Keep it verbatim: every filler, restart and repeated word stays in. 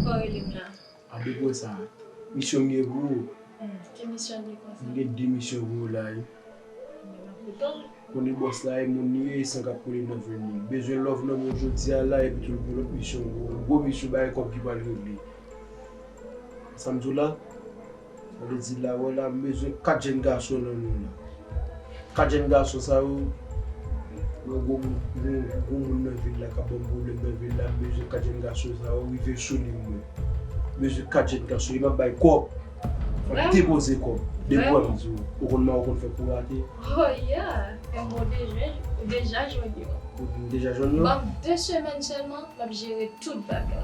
Ou rele m la. Adekwè sa. Misyon m gen pou ou. Hmm, ki misyon li konsa? M gen de misyon pou ou la wi. Men m ap koutan. Konnen bòs la e moun li ye, e san k ap koule nan venn li. Bezwen love nan men w jodi a la epi tou l gen lòt misyon pou ou. Gwo misyon, bagay kòb ki pral regle. Sa m di w la? Sa vle di la wè la, m bezwen kat jèn gason nan nou la. Kat jèn gason sa yo, mwen gwo moun, gwo, gwo moun nan vil la k ap ban m pwoblèm nan vil la, m bezwen kat jèn gason sa yo rive sou li mwen. M bezwen kat jèn gason, e m ap bay kòb. Fòk depoze kòb. Depi w ap di w, ou konn nan ou konn fè pou rate. Oh yeah, fè m bon deja, ou deja jwenn yo. Ou deja jwenn yo? Ban m de semèn sèlman, m ap jere tout bagay.